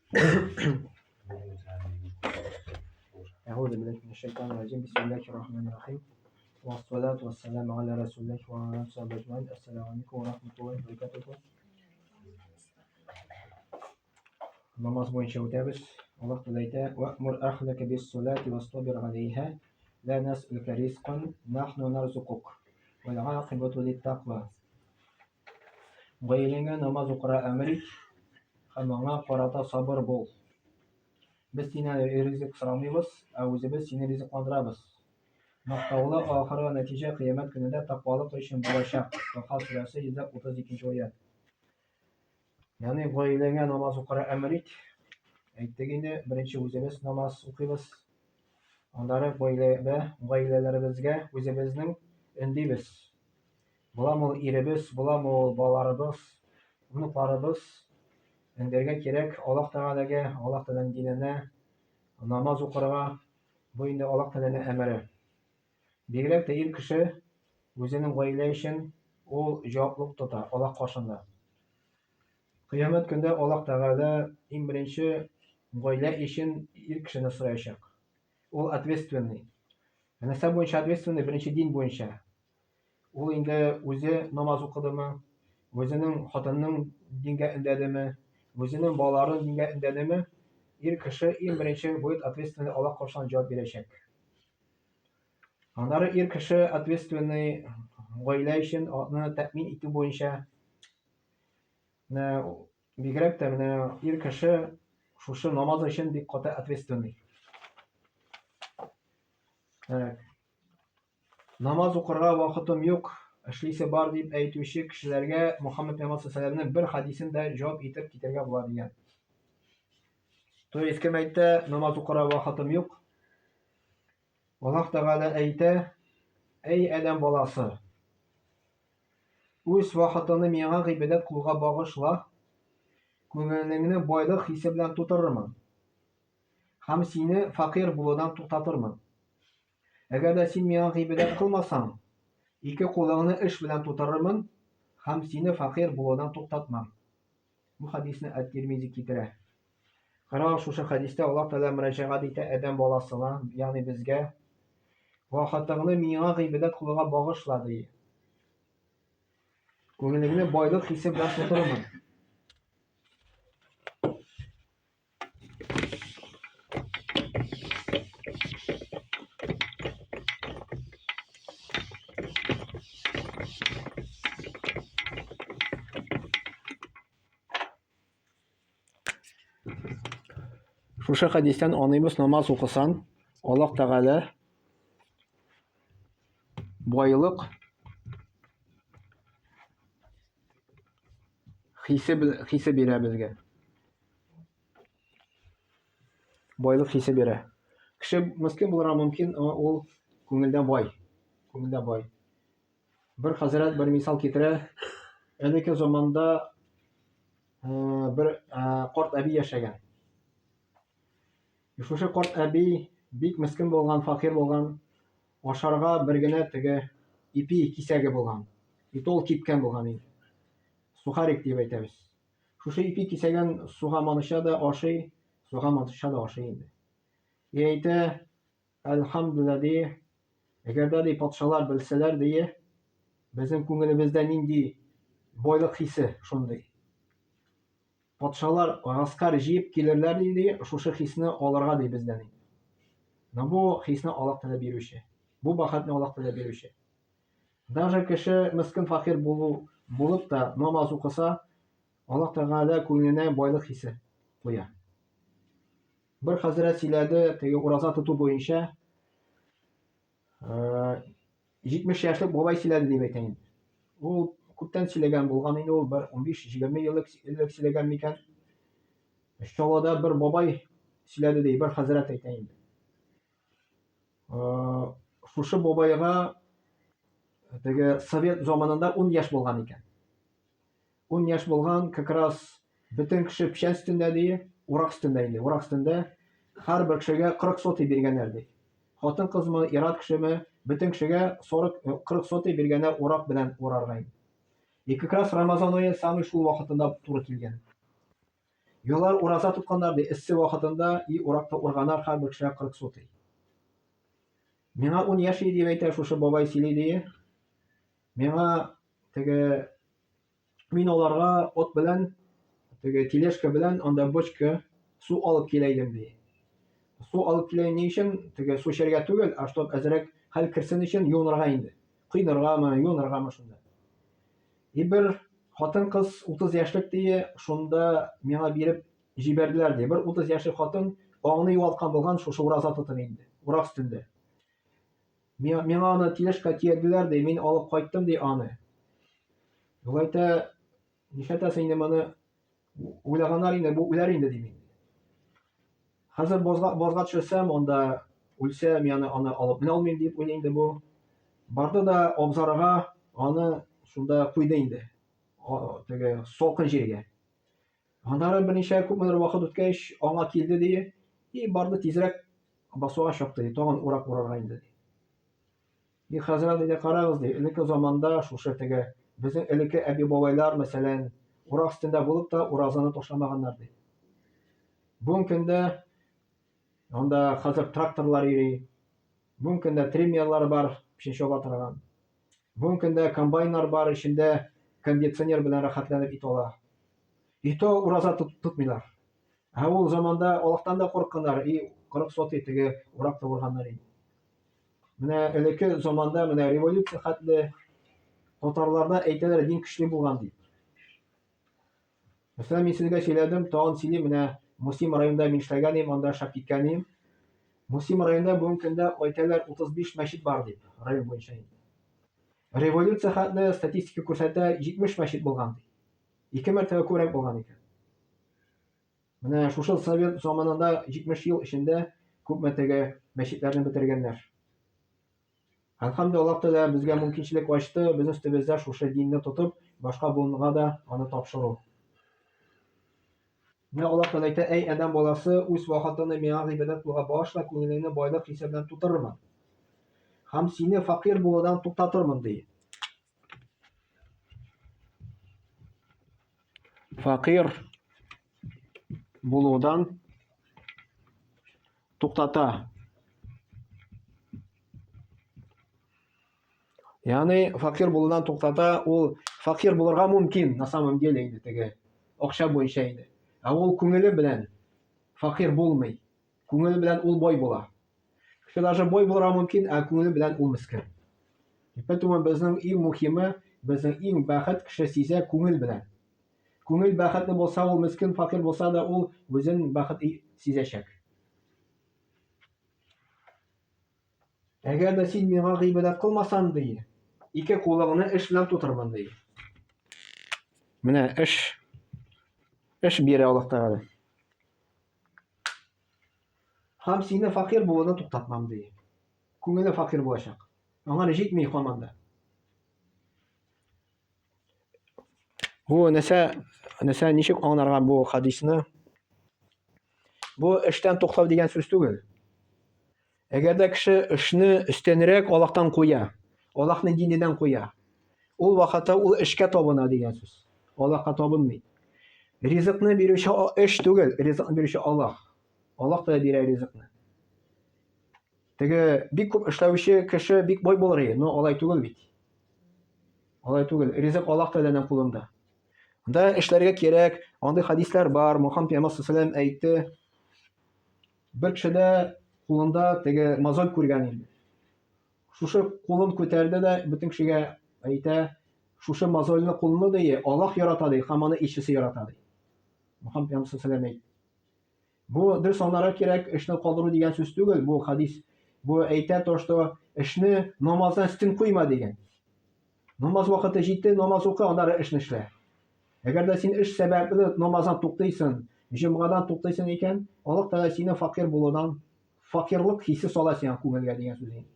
أعوذ بالله من الشيطان الرجيم بسم الله الرحمن الرحيم والصلاة والسلام على رسول الله وعلى آله وصحبه أجمعين السلام عليكم ورحمة الله وبركاته. Намаз буенча үтәбез. Аллаһ Тәгалә әйтә: "Вәмур әхләкә бис-салати вастобир галәйһа, ла нас'алука ризкан, нахну нарзукук, вәл гакыйбату лит-таква." Гаиләңә намаз укырга әмер ит һәм аңа карата сабыр бул. Без синнән ризык сорамыйбыз, ә үзебез сине ризыкландырабыз. Мактаулы ахыргы нәтиҗә кыямәт көнендә тәкъвалык өчен булачак. Таха сүрәсе 132 аять. Ягъни гаиләңә намаз укырга әмер ит. Әйттек инде, беренче үзебез намаз укыйбыз. Аннары гаиләдә, гаиләләребезгә үзебезнең өндибез. Буламы ул иребез, буламы ул балаларыбыз, внукларыбыз. Өндәргә кирәк Аллаһ Тәгаләгә, Аллаһ Тәгаләнең диненә намаз укырга. Бу инде Аллаһ Тәгаләнең әмере. Бигрәк тә ир кеше үзенең гаилә өчен ул җаваплылык тота Аллаһ каршында. Кыямәт көндә Аллаһ Тәгалә иң беренче гаилә өчен ир кешене сораячак. Ул ответственный. Нәрсә буенча ответственный? Беренче дин буенча. Ул инде үзе намаз укыдымы, үзенең хатынын дингә өндәдеме, үзенең балаларын дингә өндәдеме, ир кеше иң беренче будет ответственный Аллаһ каршында җавап бирәчәк. Аннары ир кеше ответственный гаилә өчен аны тәэмин итү буенча. Менә бигрәк тә менә ир кеше шушы намаз өчен бик каты ответственный. Так. Намаз укырга вакытым юк, эшлисе бар дип әйтүче кешеләргә Мухаммад пәйгамбәр саллаллаһу бер хадисен дә җавап итеп китергә була дигән. То есть кем әйтә, намаз укырга вакытым юк, Аллаһ Тәгалә әйтә, Әй адәм баласы, үз вакытыңны миңа гыйбадәт кылуга багышла, күңелеңне байлык хисе белән тутырырмын һәм сине фәкыйрь булудан туктатырмын. Әгәр дә син миңа гыйбадәт кылмасаң, ике кулыңны эш белән тутырырмын һәм сине фәкыйрь булудан туктатмам. Бу хәдисне Әт-Тирмизи китерә. Карагыз, шушы хәдистә Аллаһ Тәгалә мөрәҗәгать итә адәм баласына, ягъни безгә, Вакытыңны миңа гыйбадәт кылуга багышла, ди. Күңелеңне байлык хисе белән тутырма. Шушы хәдистән аныйбыз, намаз укысан, Аллаһ Тәгалә байлык хисе хисе бирә безгә. Байлык хисе бирә. Кеше мескин булырга мөмкин, ама ул күңелдә бай. Күңелдә бай. Бер хәзрәт бер мисал китерә. Элекке заманда э, бер э, карт әби яшәгән. Шушы карт әби бик мескен булган, факир булган. Ашарга бер генә теге ипи кисәге булган. И тол кипкән булган инде. Сухарик дип әйтәбез. Шушы ипи кисәген суга маныча да ашый, суга маныча да ашый инде. И әйтә, әлхәмдүлилләһ ди, әгәр дә ди патшалар белсәләр ди, безнең күңелебездә нинди байлык хисе шундый. Патшалар гаскәр җыеп килерләр ди, шушы хисне алырга ди бездән. Но бу хисне Аллаһ Тәгалә бирүче. Бу бәхетне Аллаһ Тәгалә бирүче. Даже кеше мескен факир булу булып та намаз укыса, Аллаһ Тәгалә күңеленә байлык хисе куя. Бер хәзрәт сөйләде, теге ураза тоту буенча 70 яшьлек бабай сөйләде дип әйтә инде. Ул күптән сөйләгән булган инде ул бер 15-20 ел элек сөйләгән микән. Чаллыда бер бабай сөйләде ди, бер хәзрәт әйтә инде. Шушы бабайга теге совет заманында 10 яшь булган икән. 10 яшь булган, как раз бөтен кеше печән өстендә ди, урак өстендә инде, урак өстендә һәрбер кешегә 40 сотый биргәннәр ди. Хатын кызмы, ир-ат кешеме, бөтен кешегә 40 40 сотый биргәннәр урак белән урарга инде. И как раз Рамазан ае самый шул вакытында туры килгән. Ялар ураза тотканнар ди, эссе вакытында и уракта урганнар һәрбер кешегә 40 сутый. Миңа 10 яшь иде дип әйтә шушы бабай сөйли ди. Миңа теге мин аларга от белән теге тележка белән анда бочка су алып килә идем ди. Су алып килә ни өчен? Теге су эчәргә түгел, а чтоб әзрәк хәл керсен өчен юынырга инде. Коеныргамы, юыныргамы шунда. И бер хатын-кыз 30 яшьлек ди, шунда миңа биреп җибәрделәр ди. Бер 30 яшьлек хатын аңны югалткан булган шушы ураза тотып инде, урак өстендә. Миңа аны тележка төяделәр ди, мин алып кайттым ди аны. Ул әйтә, нишләтәсең инде моны? Уйлаганнар инде, бу үләр инде дим инде. Хәзер бозга, бозга төшерсәм, анда үлсә, мин аны, аны алып менә алмыйм дип уйлый инде бу. Барды да абзарга аны шунда куйды инде. Теге салкын җиргә. Аннары берничә күпмедер вакыт үткәч, аңа килде ди. И барды тизрәк басуга чапты ди, тагын урак урарга инде ди. И хәзрәт әйдә карагыз ди, элекке заманда шушы теге безнең элекке әби-бабайлар, мәсәлән, урак өстендә булып та уразаны ташламаганнар ди. Бүгенге көндә анда хәзер тракторлар йөри. Бүгенге көндә триммерлар бар, печән чаба торган. Бүгенге көндә комбайннар бар, эчендә кондиционер белән рәхәтләнеп ит ала. И то ураза тотмыйлар. Ә ул заманда Аллаһтан да курыкканнар, и 40 сотый теге урак та урганнар инде. Менә элекке заманда, менә революция хәтле татарларда әйтәләр, дин көчле булган дип. Мәсәлән, мин сезгә сөйләдем, тагын сөйлим, менә Муслим районында мин эшләгән идем, анда эшләп киткән идем. Муслим районында бүгенге көндә әйтәләр 35 мәчет бар дип, район буенча инде. Революция хәтле статистика күрсәтә, 70 мәчет булган ди. Ике мәртәбә күбрәк булган икән. Менә шушы совет заманында 70 ел эчендә күпме теге мәчетләрне бетергәннәр. Әлхәмдүлилләһ, Аллаһ Тәгалә безгә мөмкинчелек ачты, безнең өстебездә шушы динне тотып, башка буынга да аны тапшыру. Менә Аллаһ Тәгалә әйтә, әй адәм баласы, үз вакытыңны миңа гыйбадәт кылуга багышла, күңелеңне байлык хисе белән тутырырмын. Һәм сине фәкыйрь булудан туктатырмын, ди. Факир булудан туктата. Ягъни факир булудан туктата, ул факир булырга мөмкин на самом деле инде теге акча буенча инде. Ә ул күңеле белән факир булмый. Күңеле белән ул бай була. Кеше даже бай булырга мөмкин, ә күңеле белән ул мескен. И поэтому безнең иң мөһиме, безнең иң бәхет кеше сизә күңел белән. Күңел бәхетле булса, ул мескен, факир булса да, ул үзен бәхет сизәчәк. Әгәр дә син миңа гыйбадәт кылмасаң, ди, ике кулыңны эш белән тутырмын, ди. Менә эш эш бирә Аллаһ Тәгалә. Һәм сине факир булудан туктатмам, ди. Күңеле факир булачак. Аңа җитми һаман да. Бу нәрсә, нәрсә ничек аңларга бу хадисны? Бу эштән туктау дигән сүз түгел. Әгәр дә кеше эшне өстәнрәк Аллаһтан куя, Аллаһның диненнән куя, ул вакытта ул эшкә табына дигән сүз. Аллаһка табынмый. Ризыкны бирүче эш түгел, ризыкны бирүче Аллаһ. Аллаһ та бирә ризыкны. Теге бик күп эшләүче кеше бик бай булыр иде, но алай түгел бит. Алай түгел. Ризык Аллаһ Тәгаләнең кулында. Анда эшләргә кирәк, андый хадисләр бар. Мухаммад пәйгамбәр саллаллаху алейһи әйтте, Бер кеше дә кулында теге мозоль күргән инде. Шушы кулын күтәрде дә бөтен кешегә әйтә, шушы мозольне кулны ди, Аллаһ ярата ди, һәм аны илчесе ярата ди. Мөхәммәд пәйгамбәр саллаллаху алейһи Бу дөрес аңларга кирәк, эшне калдыру дигән сүз түгел, бу хадис. Бу әйтә то, что эшне намаздан өстен куйма дигән. Намаз вакыты җитте, намаз укы, аннары эшне эшлә. Әгәр дә син эш сәбәпле намаздан туктыйсың, җомгадан туктыйсың икән, Аллаһ Тәгалә сине факир булудан, факирлык хисе сала сиңа күңелгә дигән сүз инде.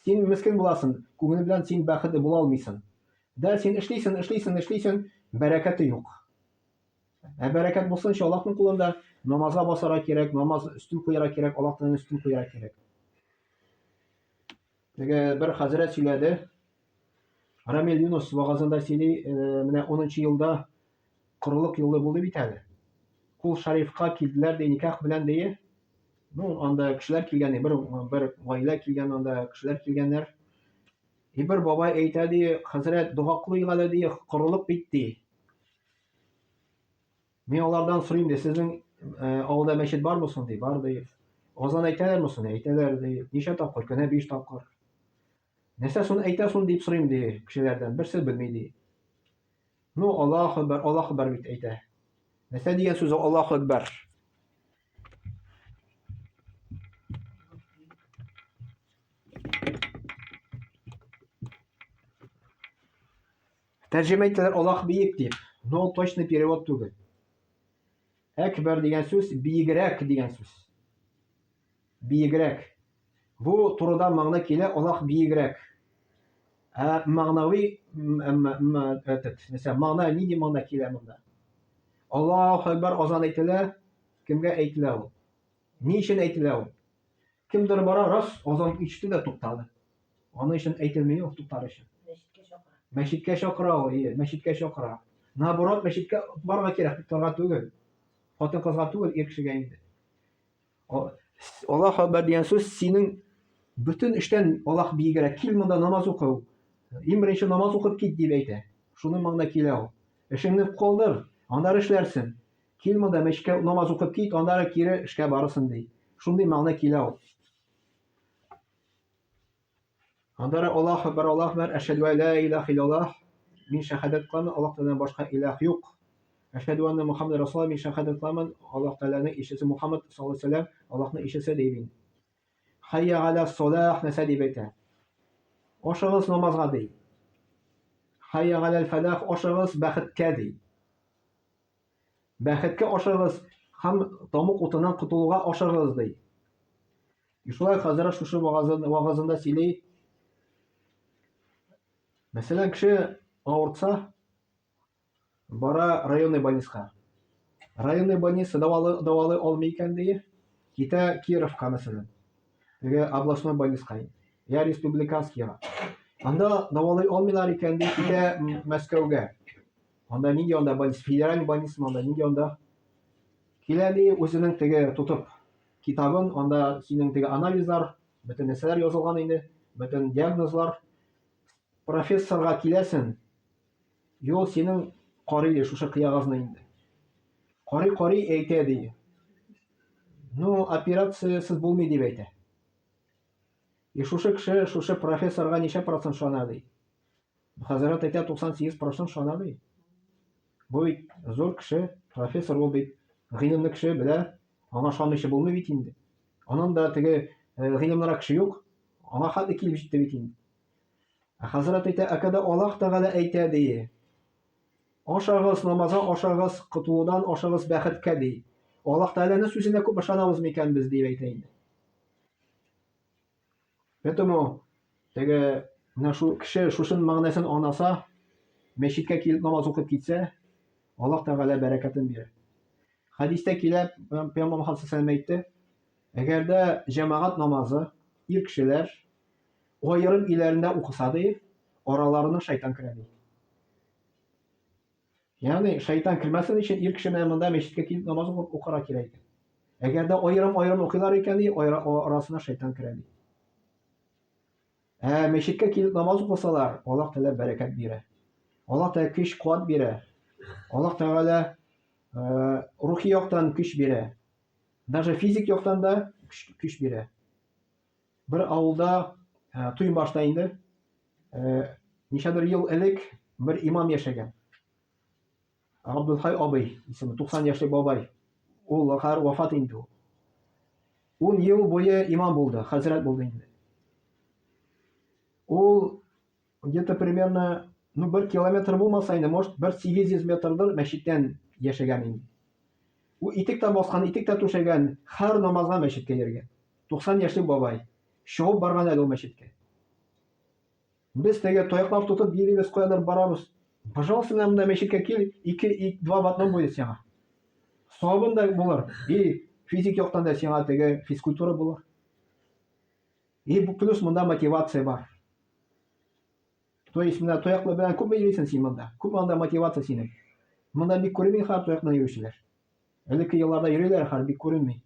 Син мескен буласың, күңел белән син бәхетле була алмыйсың. Да син эшлисең, эшлисең, эшлисең, бәрәкәте юк. Ә бәрәкәт булсынчы Аллаһның кулында, намазга басарга кирәк, намаз өстен куярга кирәк, Аллаһ Тәгаләне өстен куярга кирәк. Теге бер хәзрәт сөйләде. Рамил Юнус вагазында сөйли, э, менә 10 елда корылык елы булды бит әле. Кул Шарифка килделәр ди, никах белән ди. Ну, анда кешеләр килгән, бер бер гаилә килгән, анда кешеләр килгәннәр. И бер бабай әйтә ди, хәзрәт, дога кылыйк әле ди, корылык бит ди. Мин алардан сорыйм ди, сезнең э, авылда мәчет бармы соң ди, бар ди. Азан әйтәләрме соң? Әйтәләр ди. Ничә тапкыр? Көнә 5 тапкыр. Нәрсә соң әйтә соң дип сорыйм ди кешеләрдән. Берсе белми ди. Ну, Аллаһу Акбар, Аллаһу Акбар бит әйтә. Нәрсә дигән сүз ул Аллаһу Акбар? Тәрҗемә итәләр Аллаһ биек дип. Но ул точный перевод түгел. Әкбәр дигән сүз биегрәк дигән сүз. Биегрәк. Бу турыда мәгънә килә, Аллаһ биегрәк. Ә мәгънәви этот, нәрсә, мәгънә нинди мәгънә килә монда? Аллаһу әкбәр азан әйтелә, кемгә әйтелә ул? Ни өчен әйтелә ул? Кемдер бара, раз, азан ишетте дә туктады. Аның өчен әйтелми ул туктар өчен. Мәчеткә чакыра. Мәчеткә чакыра ул, ие, мәчеткә чакыра. Наоборот, мәчеткә барырга кирәк, туктарга түгел. Хатын-кызга түгел, ир кешегә инде. Аллаһ Акбар дигән сүз синең бөтен эштән Аллаһ биегрәк. Кил монда намаз укы. Иң беренче намаз укып кит дип әйтә. Шуның мәгънә килә ул. Эшеңне калдыр, аннары эшләрсең. Кил монда мәчеткә намаз укып кит, аннары кире эшкә барырсың ди. Шундый мәгънә килә ул. Аннары Аллаһ Акбар, Аллаһ Акбар, әшһәдү ә ла илаһ иллаллаһ. Мин шәһадәт кыламын, Аллаһ Тәгаләдән башка илаһ юк. Әшһәдү анна Мухаммад Расулуллаһ, мин шәһадәт кыламын, Аллаһ Тәгаләнең илчесе Мухаммад саллаллаһу алейһи ва сәлләм, Аллаһның илчесе дип инде. Хәйя галя салах нәрсә дип әйтә? Ашыгыз намазга ди. Хәйя галәл фәлах, ашыгыз бәхеткә ди. Бәхеткә ашыгыз һәм тамук утыннан котылуга ашыгыз ди. И шулай хәзрәт шушы вагазында сөйли. Мәсәлән, кеше авыртса, бара районный больницага. Районный больница дәвалый, дәвалый алмый икән ди, китә Кировка, мәсәлән. Теге областной больницага, я республиканскийга. Анда дәвалый алмыйлар икән ди, китә Мәскәүгә. Анда нинди анда больница, федеральный больница анда нинди анда? Килә ди, үзенең теге тотып китабын, анда синең теге анализлар, бөтен нәрсәләр язылган инде, бөтен диагнозлар. Профессорга киләсең, юл синең карый ди шушы кыягазны инде. Карый-карый әйтә ди. Ну, операциясез булмый дип әйтә. И шушы кеше, шушы профессорга ничә процент ышана ди. Хәзрәт әйтә 98 процент ышана ди. Бу бит зур кеше, профессор ул бит гыйлемле кеше белә, аңа ышанмыйча булмый бит инде. Аннан да теге э, гыйлемлерәк кеше юк, аңа хәтле килеп җитте бит инде. Ә хәзрәт әйтә, ә когда Аллаһ Тәгалә әйтә ди, ашагыз намазга, ашагыз котылудан, ашагыз бәхеткә ди. Аллаһ Тәгаләнең сүзенә күп ышанабыз микән без дип әйтә инде. Поэтому теге менә шу кеше шушын мәгънәсен аңласа, мәчеткә килеп намаз укып китсә, Аллаһ Тәгалә бәрәкәтен бирә. Хәдистә килә, Пәйгамбәр Мөхәммәд саллаллаху әйтте, әгәр дә җәмәгать намазы ир кешеләр аерым өйләрендә укыса ди, араларына шайтан керә ди. Ягъни шайтан кермәсен өчен ир кеше менә монда мәчеткә килеп намаз укып укырга кирәк икән. Әгәр дә аерым-аерым укыйлар икән, ди, арасына шайтан керә ди. Ә мәчеткә килеп намаз укысалар, Аллаһ Тәгалә бәрәкәт бирә. Аллаһ Тәгалә көч, куәт бирә. Аллаһ Тәгалә э, рухи яктан көч бирә. Даже физик яктан да көч бирә. Бер авылда, э, Туймбашта инде, э, ничәдер ел элек бер имам яшәгән. Абдулхай абый исеме, 90 яшьлек бабай. Ул хәзер вафат инде ул. 10 ел буе имам булды, хәзрәт булды инде. Ул где-то примерно, ну, бер километр булмаса инде, может, бер 800 метрдыр мәчеттән яшәгән инде. Ул итек тә баскан, итек тә түшәгән, һәр намазга мәчеткә йөргән. 90 яшьлек бабай. Чабып барган әле ул мәчеткә. Без теге таяклар тотып йөрибез, каядыр барабыз. Пожалуйста, менә монда мәчеткә кил, ике, и, два в одном будет сиңа. Савабын да булыр, и физик яктан да сиңа теге физкультура булыр. И плюс монда мотивация бар. То есть менә тояклы белән күпме йөрисең син монда? Күпме анда мотивация синең? Монда бик күренми хәзер тояк белән йөрүчеләр. Элекке елларда йөриләр, хәл бик күренми.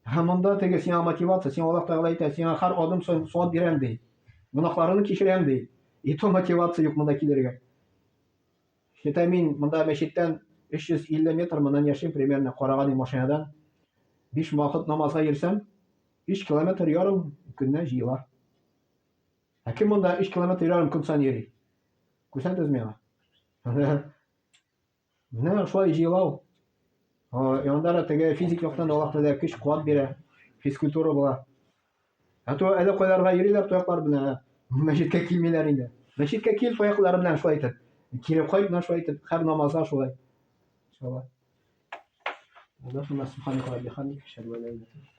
Һәм монда теге сиңа мотивация, сиңа Аллаһ Тәгалә әйтә, сиңа һәр адым саен савап бирәм ди. Гөнаһларыңны кичерәм ди. И то мотивация юк монда килергә. Считай, мин монда мәчеттән 350 метр моннан яшим примерно, караган машинадан. 5 вакыт намазга йөрсәм, 3 километр ярым көннән җыела. Ә кем монда 3 километр ярым көн саен йөри? Күрсәтегез миңа. Менә шулай җыела ул. Янда да теге физик яктан Аллаһ Тәгалә көч, куәт бирә, физкультура була. Ә то әле кайларга йөриләр тояклар белән, мәчеткә килмиләр инде. Мәчеткә кил тояклары белән шулай итеп. Кире кайт менә шулай итеп, һәр намазга шулай. Иншалла. Аллаһ субханәһу ва бихамдик, ашһаду ан ла илаһа